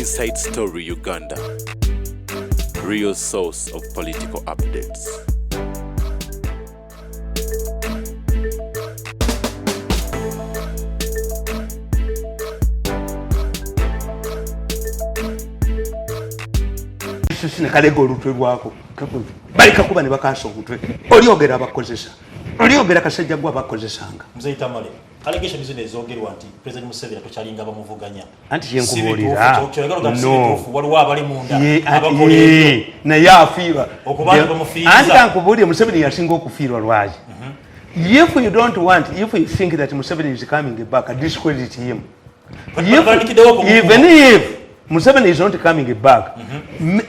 Inside Story Uganda, real source of political updates. Sinakalega olutwe lwako balika kuba ne bakansa omutwe olyogera abakozesa olyogera kasajja gwa bakozesanga mzee Tamale allegation zino ezogerwa nti president Museveni atokyalinga bamuvuganya anti yenkubuulira no waliwo abali munda abakolera naye afiirwa okubanga bamufiiriza anti kankubuulire Museveni yasinga okufiirwa lwaki if you don't want, if you think that Museveni is coming back, discredit him. Even if Museveni is not coming back,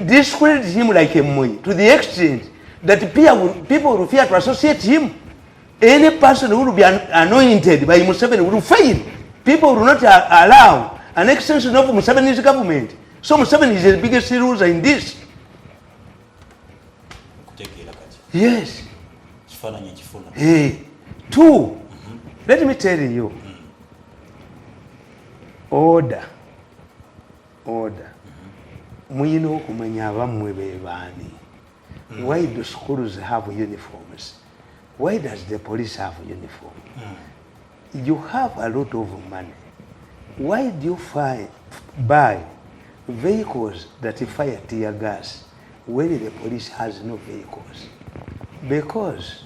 discredit him like a Moi, to the extent that people will fear to associate him. Any person who will be anointed by Museveni will fail. People will not allow an extension of Museveni's government. So Museveni is the biggest loser in this. Yes. Hey. Two, let me tell you, order. Muyina okumanya abamwe bebani. Why do schools have uniforms? Why does the police have uniform? You have a lot of money. Why do you buy vehicles that fire tear gas when the police has no vehicles? Because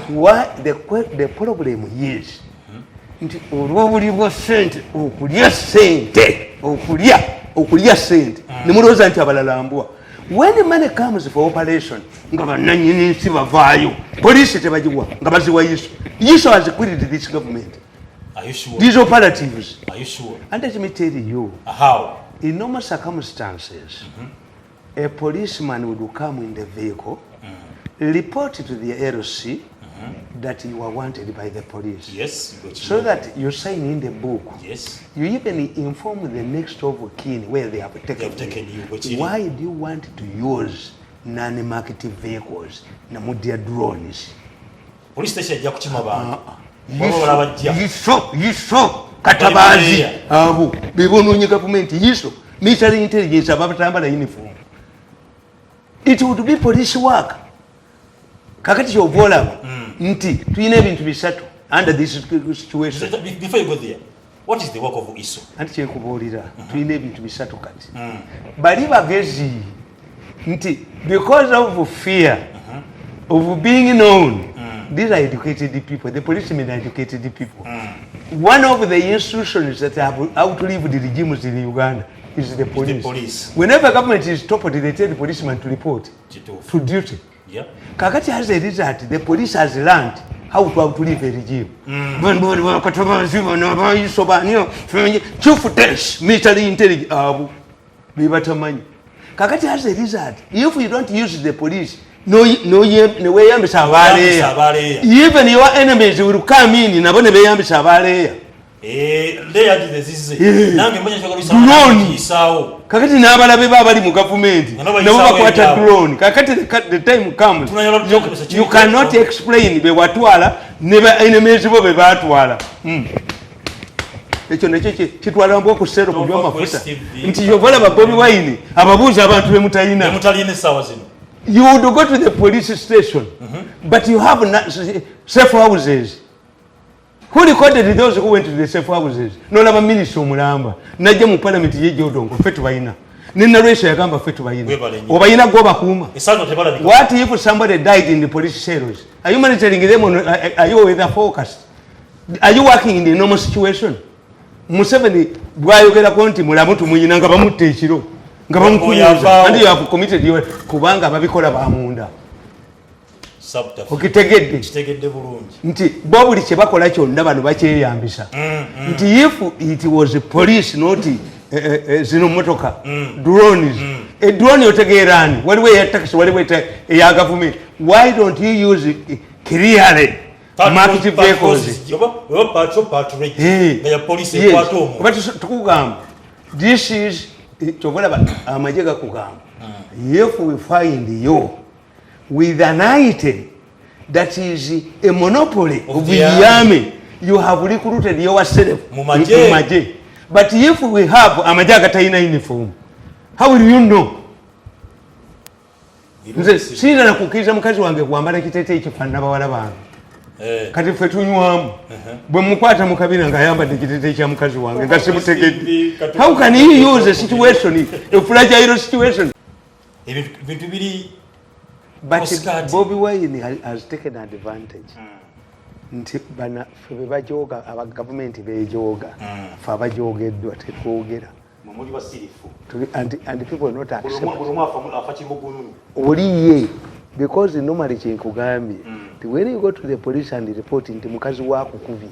why the problem is olw'obulibwa ssente okulya ssente ne mulowooza nti abalala mbwa. When money comes for operation nga bannannyini nsi bavaayo poliisi tebagiwa nga baziwa Yiso has quitted this government. Are you sure? These operatives. Are you sure? And let me tell you, how in normal circumstances a policeman would come in the vehicle, report to the LC that you are wanted by the police. Yes. So that you sign in the book. Yes. You even inform the next of kin where they have taken you. Why do you want to use non-market vehicles? Namudia drones. Police station ya kuchima bantu. Yiso katabazi abo bebononye government yiso military intelligence ababatambala uniform. It would be police work. Kakati yovola nti tuyina ebintu bisatu under this situation. So, before you go there, what is the work of ISO? Anti kyekubuulira tuyina ebintu bisatu kati bali bagezi nti because of fear of being known, these are educated people. The policemen are educated people. One of the institutions that have outlived the regimes in Uganda is the police. The police. Whenever government is toppled, they tell the policeman to report to duty. Yeah. Kakati as a result, the police has learned how to outlive a regime. Chief test, military intelligence. Kakati as a result, if you don't use the police, no way yambisa abaleya. Even your enemies will come in and they yambisa abaleya. Kakati n'abalabe babali mu government nabo bakwata drone. Kakati the time comes you cannot explain be watwala ne ba enemies bo be batwala. Ekyo nekyo kitwala mbo ku sero ku byamafuta nti yovala ba Bobi Wine ababuuza abantu bemutayina sawa zino. You would go to the police station but you have safe houses. Who recorded those who went to the safe houses? No laba minister omulamba najja mu parliament yeje odongo fetu bayina nina ratio yagamba fetu bayina obayina go bakuma. What if somebody died in the police cells? Are you monitoring them are you weather focused? Are you working in the normal situation? Museveni bwayogera konti mulamu tumuyina nga bamutte ekiro nga bamukuyaza and you have committed your kubanga babikola bamunda. Kitegedde bulungi nti bo buli kye bakola kyonna bano bakyeyambisa nti if it was police not zino motoka drones a drone yotegeerani waliwo eya taxi waliwo eya government. Why don't you use clearly market vehicles? Tukugamba this is chobola amaje gakugamba if we find you with an item that is a monopoly of the army, you have recruited yourself mumaje. But if we have amajaga taina uniform, how will you know? Nze sina na kukiza mukazi wange kuambala kitete ekifanana bawala bange. Kati ffe tunywamu. Bwe mukwata mukabina nga ayambadde kitete kya mukazi wange nga simutegedde. How can you use a situation, a fragile situation? Ebintu biri. But Bobby Wine has taken advantage. Nti bana ffe bajoga aba government bejoga ffe abajogeddwa tetwogera. Mumuli basirifu. And people are not accepting. Because normally when you go to the police and report nti mukazi wakukubye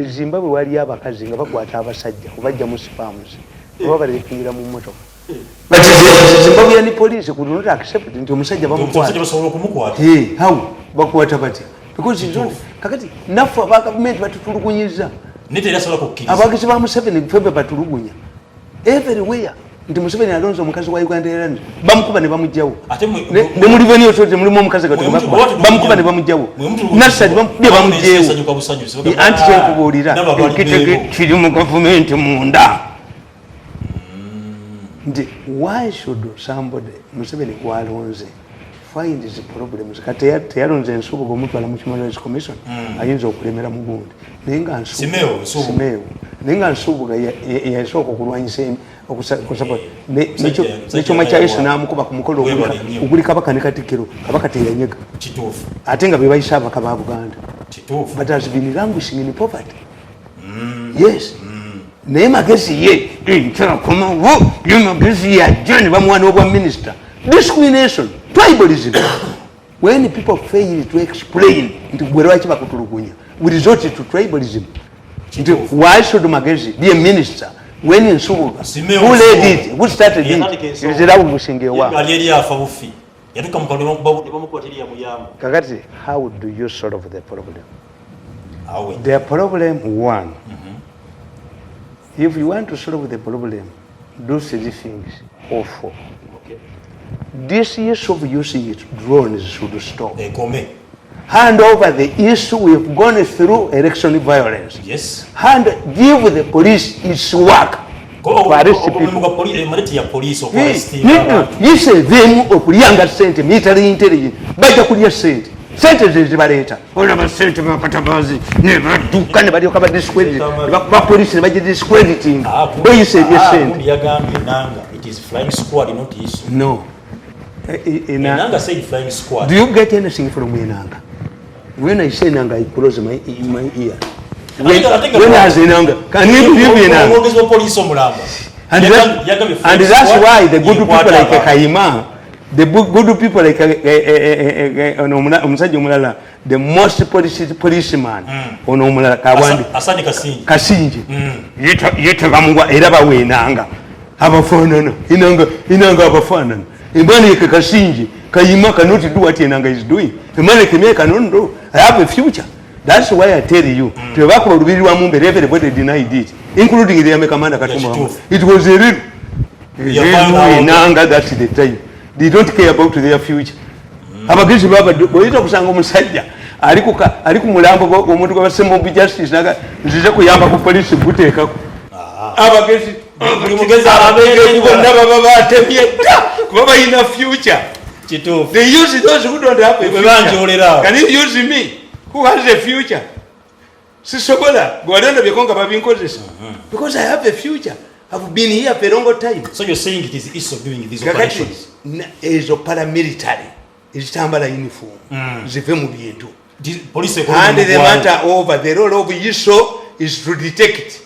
Zimbabwe wali abakazi nga bakwata abasajja kubajja mu spams oba balekingira mu moto. But Zimbabwean police could not accept nti omusajja bamukwata. How bakwata batya? Because it's not kakati nafu aba government batutulugunyiza. Netera sola kukkiriza. Abagisi ba Museveni febe batulugunya. Everywhere. Nti Museveni alonzo omukazi wa Uganda Airlines bamukuba ne bamujjawo. Ne muri bani osoze mulimu omukazi gati bamukuba ne bamujjawo. Nasali bamubye bamujjewo. Anti kyenkubuulira ekitege kiri mu government munda. Nti why should somebody Museveni gwalonze find his problems kati teyalonze ensubuga omutwala mu Human Rights Commission ayinza okulemera mu gundi nenga nenga nsubuga yasooka okulwanyisa okusupport n'ekyoma kya Yesu n'amukuba ku mukolo oguli kabaka ne Katikkiro kabaka teyanyega kituufu ate nga be bayisa abaka ba Buganda kituufu but has been languishing in poverty. Yes. Naye magezi ye nkyakoma ye magezi ya John bamuwa n'obwa minister. Discrimination, tribalism. When people fail to explain nti lwaki bakutulugunya, we resort to tribalism. Why should Magezi be a minister when in Subuga? Who led it? Who started it? Kakati, how do you solve the problem? The problem one. If you want to solve the problem, do 3 things or 4. This issue of using drones should stop. Hand over the issue we have gone through election violence. Yes. Hand give the police its work. To arrest people. You say them or Kurianga sent military intelligence. Baja Kuria sent. Sentences bareta. All of us sent to Makatabazi. Never do can anybody cover discredit. Police and budget discrediting. Do you say yes sent? It is flying squad, not issue. No. Inanga said flying squad. Do you get anything from Inanga? When I say Nanga, I close my ear. When I say Nanga, can you believe Inanga? And that's why the good people like Kaima, the good people like the most policeman on Asani Kasinji. Yet Eraba Winanga. Have a phone, Inanga have a phone. Imani Kasinji, Kayima cannot do what Inanga is doing. Imani cannot do. I have a future. That's why I tell you, to work with everybody denied it, including the American Katuma. It was a real Inanga, that's the time. They don't care about their future. Abagezi baba boyita kusanga omusajja ali ku mulambo omuntu gwa Simba Justice naga nzize kuyamba ku police buteekako. Abagezi buli mugezi abagezi bonna baba batemye kuba bayina future. Kituufu. They use those who don't have a future. Can you use me who has a future? Sisobola gwadanda byekonga babinkozesa because I have a future. I've been here for a long time. So you're saying it is easy of doing these operations? Is a paramilitary. Is Tamale uniform. Zive mu bintu. Police and the matter over the role of ISO is to detect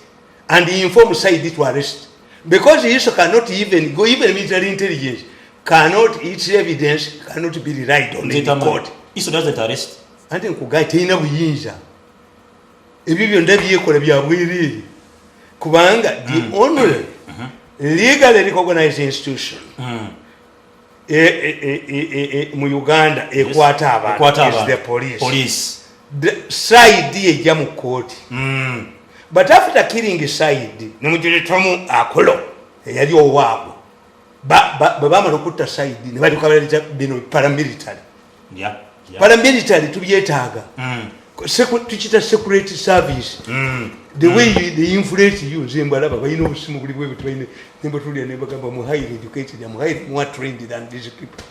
and inform side to arrest. Because ISO cannot even go, even military intelligence cannot, its evidence cannot be relied on in the court. ISO doesn't arrest. And then kugaita buyinza. Ebibyo ndabyekola bya bwiriri. Kubanga the only legally recognized institution mu Uganda ekwata abantu is the police. The side ejja mu court. But after killing side nemujiretamu akolo eyali owaabo bamala okutta side ne batukabalira bino paramilitary. Paramilitary tubyetaaga. tuchita security service the way they influence you zembalaba bayina obusimu buli bwe bitwaine nimba tulia ne bagamba mu highly educated am highly more trained than these people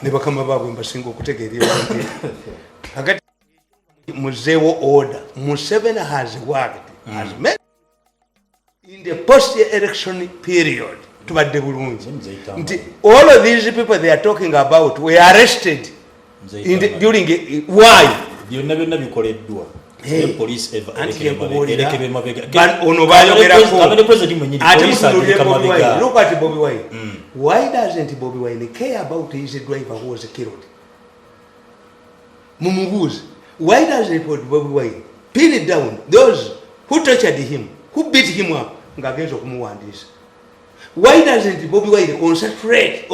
ne bakama babwe mbasinga okutegeera hagati muzeewo order Museveni has worked has made in the post election period tubadde bulungi nti all of these people they are talking about were arrested during why byonna bikoleddwa police ono bayogerako look at Bobby Wine. Why doesn't Bobby Wine care about his driver who was killed? Muhoozi. Why doesn't Bobby Wine pin it down those who tortured him, who beat him up? Why doesn't Bobby Wine concentrate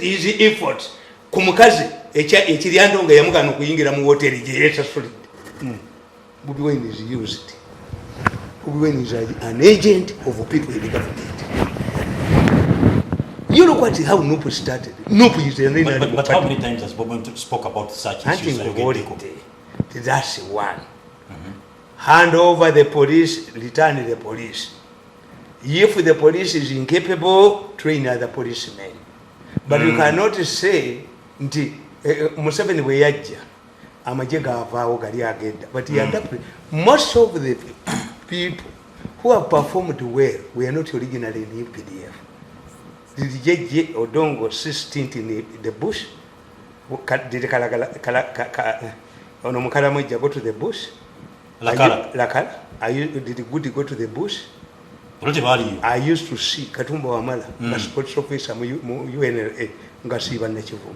his efforts kumukazi ekiryando nga yamugana okuyingira mu hoteli gye yesasulidde? Bobby Wine is used. Bobby Wine is an agent of people in the government. You look at how Nupu started. Nupu is a but how many times has Bobby spoke about such issues? That's one. Hand over the police, return the police. If the police is incapable, train other policemen. But you cannot say nti Museveni bwe yajja amaje gaavaawo gali agenda. But he adapted. Most of the people who have performed well were not originally in UPDF. Did J.J. Odongo stint in the bush? Did Onomukaramoja go to the bush? Lakala. Did Goody go to the bush? I used to see Katumba Wamala, the sports officer, UNLA, Ngasiba Nechivu.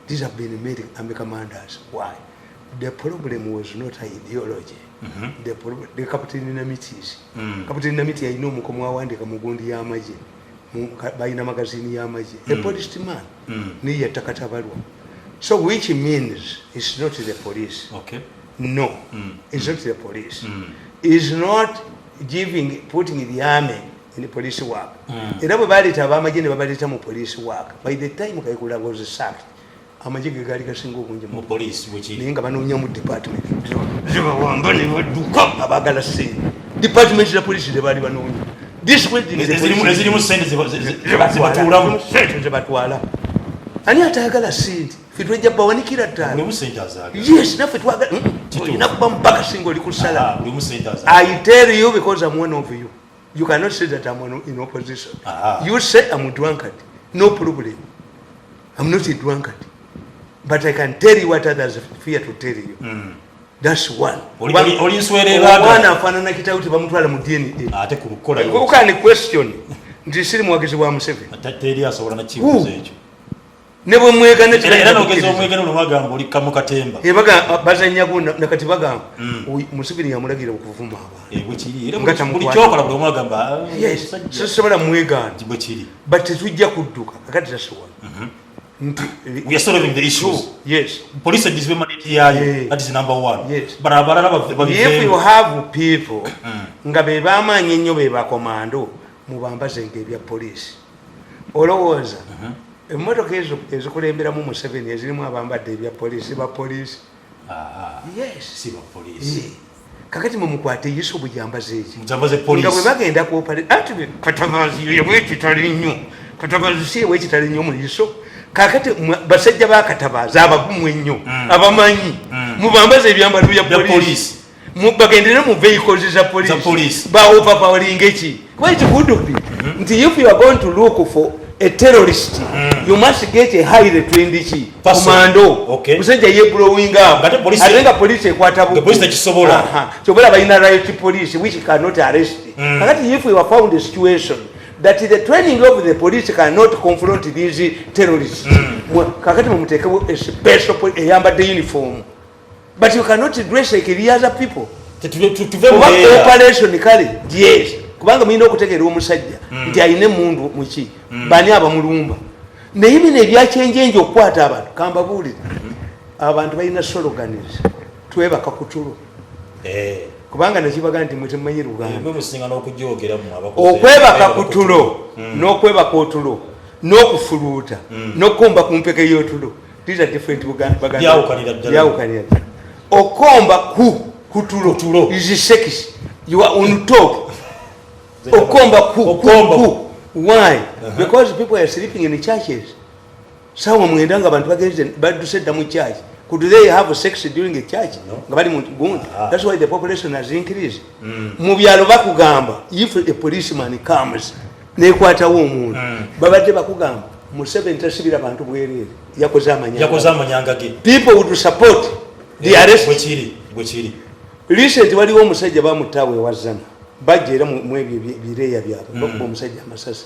These have been made army commanders. Why? The problem was not ideology. The captain in the meetings. Captain in the meeting, I know Mukomawandi, Kamugundi Yamaji, Baina magazine Yamaji, a policeman, Nia Takatavalwa. So, which means it's not the police. Okay. No, it's not the police. It's not putting the army in the police work. Everybody police work. By the time Kaikula was sacked, Amajiga Garika single police, which is department. Department of the police, the body this way is yes, I tell you because I'm one of you. You cannot say that I'm in opposition. You say I'm a drunkard. No problem. I'm not a drunkard. But I can tell you what others fear to tell you. That's one. One afanana kitauti bamutwala mu DNA. Ate kukola. Ukani question. Ndisiri mwagizi wa Museveni. Ateri asobola na chibuzo ekyo. Nebo mwegana era nogezo mwegana olwagamba oli kamukatemba ebaga bazanya gunda nakati bagamba Museveni yamulagira okuvuma abantu bwekiri era buli kyokola buli omwagamba yes sosobola mwegana bwekiri but tujja kudduka kakati tasobola we are solving the issues. Yes. Police is that is number one. Yes. But if you have people, nga bebama nyenyo beba commando, mubambaze ngebya police. Olowooza. Emmotoka ezikulembera mu Museveni ezirimu abambadde ebya police ba police. Yes. Si ba police. Kakati mumukwate Yesu bujambaze eki. Mujambaze police. Nga bwe bagenda ku opale ati katabazi yewe kitali nnyo. Katabazi si yewe kitali nnyo mu Yesu. Kakati basajja bakatabaza abagumu ennyo abamanyi mubambaze ebyambalo bya police mubagendere mu vehicles za police ba overpowering echi quite good nti if you are going to look for a terrorist you must get a highly trained commando musajja ye blowing up atenga police ekwata buku police kisobola chobola bayina riot police which cannot arrest kakati if you have found a situation that the training of the police cannot confront these terrorists. Kakati mumuteke a special eyambadde uniform. But you cannot dress like the other people. Operation kale yes. Kubanga mulina okutegeera omusajja nti ayine mundu muki bani abamulumba. Naye bino ebyakyenjenje okukwata abantu kambabuulire. Abantu balina slogans. Twebaka kutulo. Kubanga nakibaga nti mutemanyi Luganda okwebaka kutulo n'okwebaka otulo n'okufuluuta n'okumba ku mpeke y'otulo these are different yawukanira okomba kutulo is sex. You are on top. Okomba ku. Why? Because people are sleeping in the churches. Sawa mwendanga abantu bagenze baduseda mu church. Could they have sex during a church? No. That's why the population has increased. Mu byalo bakugamba if a policeman comes nekwata wo omuntu babadde bakugamba mu 70 sibira abantu bwerere yakoze amanyanga ge. People would support the arrest. Bwechiri. Recent waliwo omusajja bamutawe wazana bajera mu ebyo bireya byabo bakuba omusajja amasasi.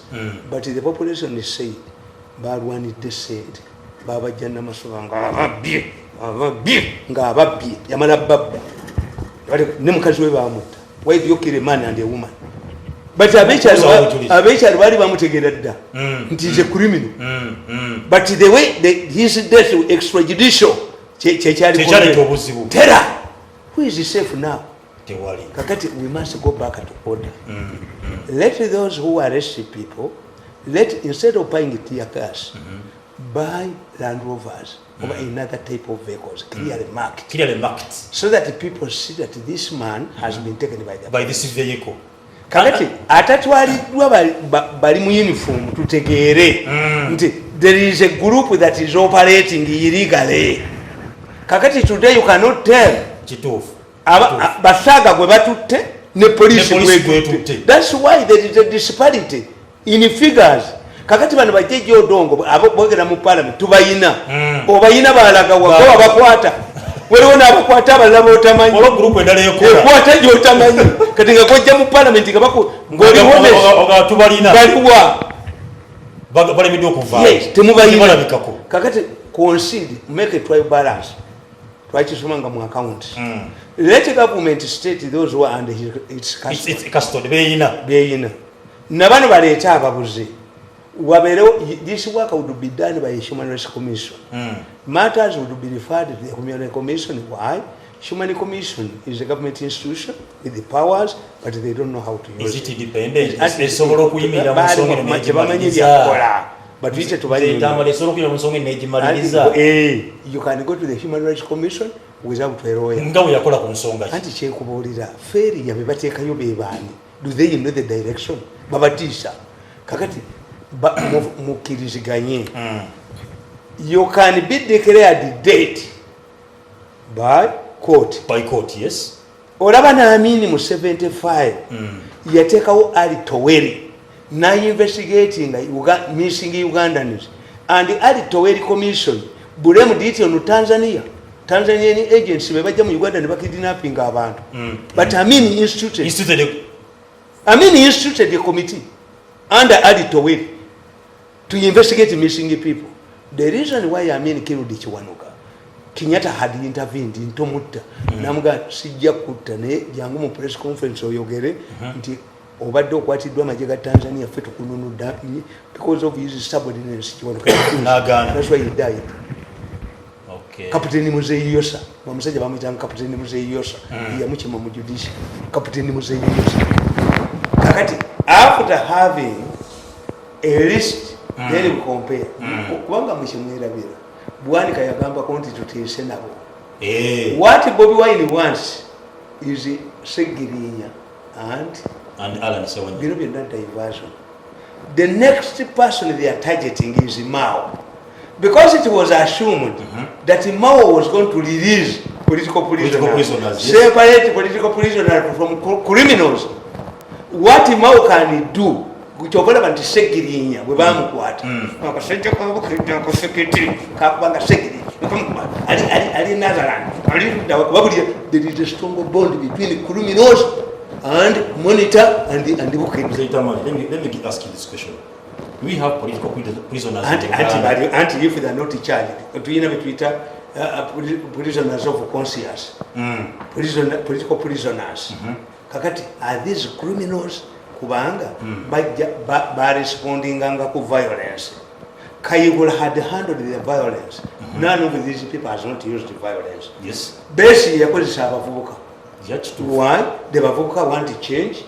But the population is saying balwanidde sente babajja namasubanga ababye yamala babba ne mukazi we bamutta. Why do you kill a man and a woman? But abekyali bali bamutegera dda nti is a criminal. But the way his death extrajudicial kyekyali terror. Who is safe now? Kakati we must go back to order. Let those who arrest people, instead of buying tear gas, buy Land Rovers or another type of vehicles, clearly marked, so that the people see that this man has been taken by this vehicle. Kakati atatwaliddwa bali mu uniform tutegeere nti there is a group that is operating illegally. Kakati today you cannot tell kituufu basaga gwe batutte ne police gwe. That's why there is a disparity in figures. Kakati bano bajeje odongo abogera mu parliament tubayina obayina balaga wagoba bakwata waliwo n'abakwata abalala otamanyi group endala ekola ekwata gy'otamanyi kati nga kojja mu parliament nga ng'oli honest tubalina baliwa balemedde okuva temubayina. Kakati concede make a trial balance twakisoma nga mu account. Let the government state those who are under its custody beyina nabano baleeta ababuze wabeerewo. This work would be done by a Human Rights Commission. Matters would be referred to the Human Rights Commission. Why? Human Rights Commission is a government institution with the powers, but they don't know how to use it. Is it independent? Esobola okuyimira mu nsonga n'egimaliriza. But we tubalina Tamale esobola okuyimira mu nsonga n'egimaliriza. You can go to the Human Rights Commission without a lawyer. Nga bwe yakola ku nsonga Anti kyekubuulira failure be bateekayo be baani. Do they know the direction? Babatiisa. Kakati mukiriziganye. You can be declared dead by court. Yes. Olaba naamini mu 75 yateekawo Ali Toweri na investigating missing Ugandans and Ali Toweri Commission blamed it on Tanzanian agency be bajja mu Uganda ne bakidnapping abantu. But Amin instituted a committee under Ali Toweri to investigate missing people. The reason why Amin killed Chiwanuka, Kenyatta had intervened in Tomutta. Namuga sijja kutta ne jangu mu press conference oyogere nti obadde okwatiddwa amajega Tanzania ffe tukununudda because of his subordinates Chiwanuka. That's why he died. Okay. Kapiteni Muzeyi Yosa, bamusajja bamuyitanga Kapiteni Muzeyi Yosa, yamukima mu judicial. Kapiteni Muzeyi Yosa. Kakati after having a list then we compare. Kubanga mukimwerabira Bwanika yagamba konti tuteese nabo. What Bobi Wine wants is Segirinya and Alan Sewanya. You know, not diversion. The next person they are targeting is Mao. Because it was assumed that Mao was going to release political prisoners, separate political prisoners from criminals. What Mao can do, which over about Segirinya, we bamukwata. Akasajja kabukidde akaseketi kakubanga segiri. Ali Netherlands. There is a strong bond between criminals and monitor and the bookkeeper. Let me ask you this question. Do we have political prisoners? Anti if they are not charged. Do you know Twitter? Prisoners of conscience. Political prisoners. Kakati, are these criminals? Kubanga by responding to violence. Kayigula had handled the violence. None of these people has not used violence. Yes. Basically, one, the Bavuka want to change.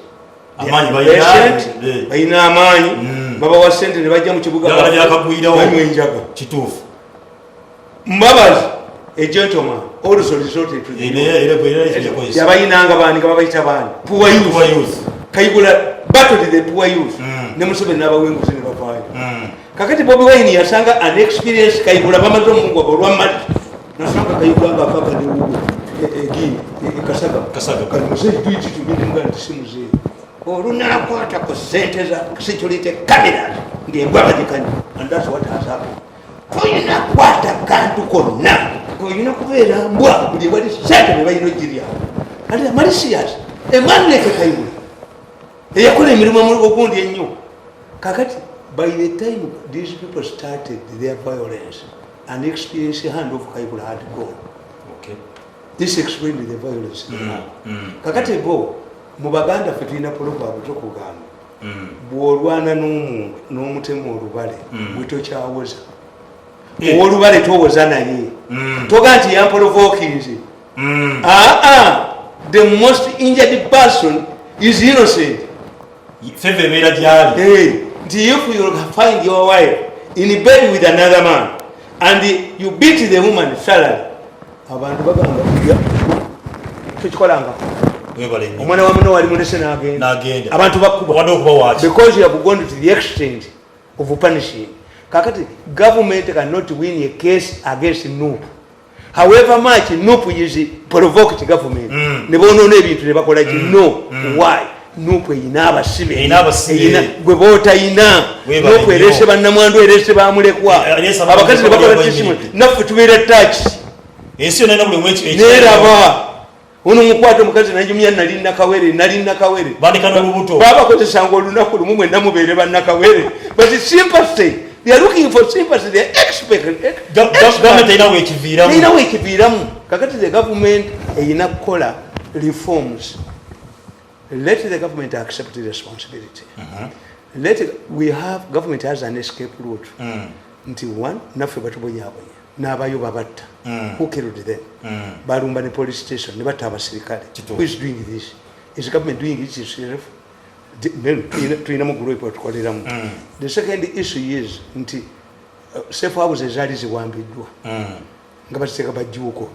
Bayina amaanyi baba wa sente ne bajja mu kibuga banywa enjaga kituufu mbabazi a gentleman also resorted to the yabayinanga bani kababayita bani poor youth Kayibula battled the poor youth ne Museveni n'abawenguzi ne bavaayo kakati Bobi Wine yasanga an experience Kayibula bamaze omungwa olwamali nasanga Kayibula ng'akaka ne wugo kasaga kali muzeyi tuyiti tugende nga nti si muzeyi olunakwata ku sente za security cameras ng'embwa bagikanya and that's what has happened toyina kwata kantu konna toyina kubeera mbwa buli wali sente ne bayina ogirya ate malicious emanleke Kayibula eyakola emirimu omulugo gundi ennyo kakati by the time these people started their violence an experience hand of Kayibula had gone. This explained the violence. Kakati bo mu Baganda ffe tulina proverb tokugamba bw'olwana n'omutemu olubale bwe tokyawoza olubale towoza naye toga nti yampolovokinze the most injured person is innocent. If you find your wife in bed with another man and you beat the woman thoroughly, abantu bagamba tukikolanga omwana wa muno wali mulese n'agenda abantu bakuba because you have gone to the extent of punishing. Kakati government cannot win a case against NUP however much NUP is provoked government ne bonoona ebintu ne bakola ki no why NUP eyina abasibe gwe bootayina NUP erese bannamwandu erese bamulekwa abakazi ne bakola kisimu naffe tubeera tax neraba ono mukwate omukazi najumya nali nakawere babakozesanga olunaku lumu mwenna mubeere bannakawere but sympathy they are looking for sympathy they expect government eyinawo ekiviiramu kakati the government eyina kukola reforms. Let the government accept the responsibility. We have government has an escape route until one naffe batubonyabonya n'abayo babatta who killed them balumba ne police station ne batta abasirikale who is doing this? Is government doing it itself? Tulina mu group tukoleramu. The second issue is nti safe houses zaali ziwambiddwa nga baziteeka bajjuuko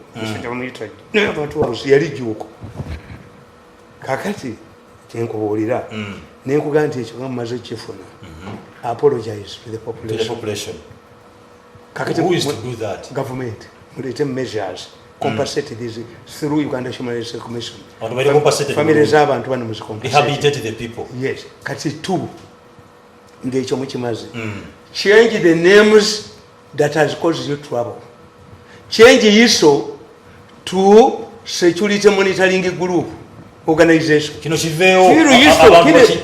abantu yali jjuuko kakati kyenkubuulira nenkugamba nti ekyo nga mumaze okifuna apologize to the population. Who is to do that? Government mulete measures compensate these through Uganda Human Rights Commission. Family z'abantu bano rehabilitate the people. Yes. Kati two ng'ekyo mukimaze. Change the names that has caused you trouble. Change ISO to Security Monitoring Group organization. Kino kiveewo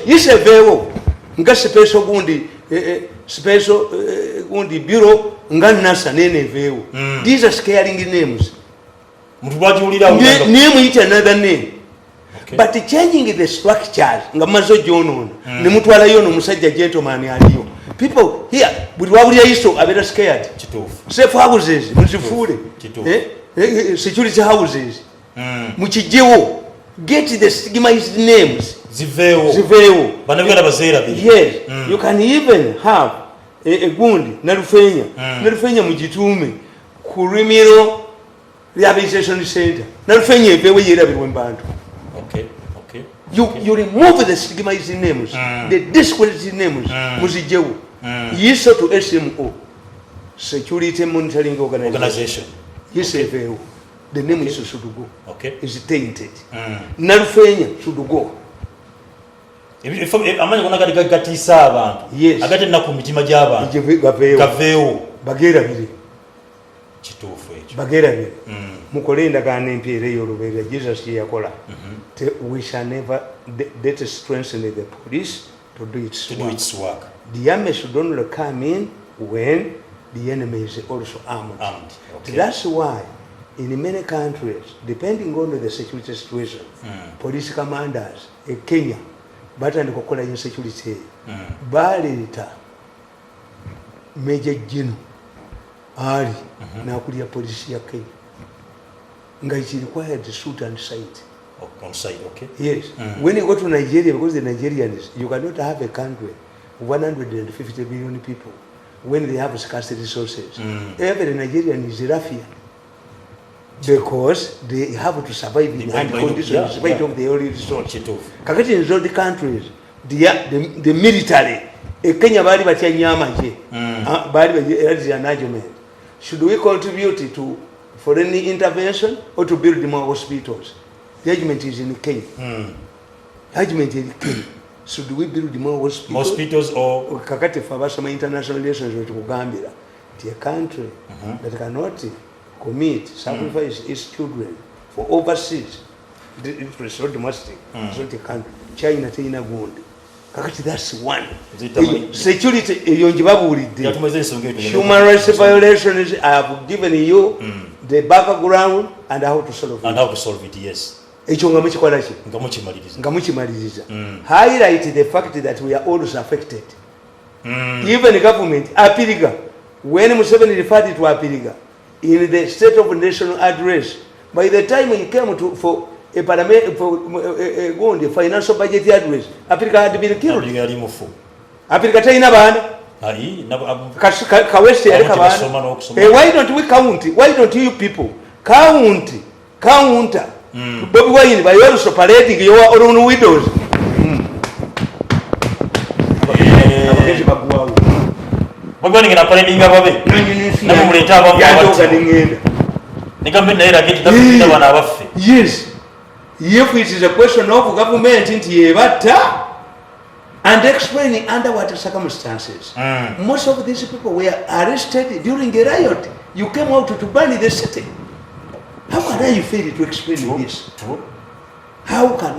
yiseveewo nga special gundi bureau nga NASA nene veewo. These are scaring names. Name each another name. But changing the structures nga mazo jono ne mutwalayo no musajja gentleman aliyo. People here buli wabulya iso abera scared. Safe houses muzifule. Security houses mukijewo. Get the stigmatized names. Ziveewo. Banabigala bazeera bili. Yes. You can even have a gundi narufenya mujitume criminal rehabilitation center narufenya evewe yerabirwe mbantu. You remove the stigmatized names, the disqualified names muzijewo. Yiso to SMO Security Monitoring Organization. Yiseveewo. The name is should go. Is tainted. Narufenya should go. Amanya kona kali gatisa abantu. Yes. Agate naku mitima gy'abantu. Gaveewo. Bagera biri. Kituufu ekyo. Bagera biri. Mukole endagaano empya ey'olubeerera Jesus ye yakola. We shall never let us strengthen the police to do its work. The army should only come in when the enemy is also armed. That's why in many countries, depending on the security situation, police commanders in Kenya batandika okukola insecurity baleeta Major General ali n'akulira polisi ya Kenya nga it required to shoot and sight. On site, okay? Yes. When you go to Nigeria, because the Nigerians, you cannot have a country of 150 billion people when they have scarce resources. Every Nigerian is a ruffian. because they have to survive in hard conditions in spite of the oil resource. Kakati in those countries, the military, Kenya bali batya nyama je, bali batya an argument. Should we contribute to foreign intervention or to build more hospitals? The argument is in Kenya. The argument is in Kenya. Should we build more hospitals or kakati for some international relations with Uganda? A country that cannot commit, sacrifice its children for overseas, it's not domestic, it's not a country. China, China, Burundi. Kakati, that's one. Security, human rights violations, I have given you the background and how to solve it. And how to solve it, yes. Highlight the fact that we are also affected. Even the government, Apiriga, when Museveni referred to Apiriga in the State of National Address, by the time he came to for a parliament for the financial budget address, Apiriga had been killed. Apiriga Taina Bana. Why don't we count? Why don't you people count? Counter. Bobby Wine by also parading your own widows. Bagwani ngina pale dinga babe na mumuleta babu nikambe get tafuta bana abaffe. Yes, if it is a question of government inti yebata and explaining under what circumstances. Most of these people were arrested during a riot. You came out to burn the city. How can I fail to explain this? How can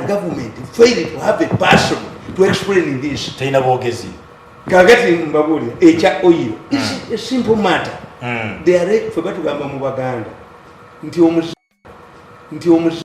government fail to have a person to explain this? Taina bogezi. Kagati mbabuli echa oil. It's a simple matter. They are for to gamba mu Baganda. Nti omuzi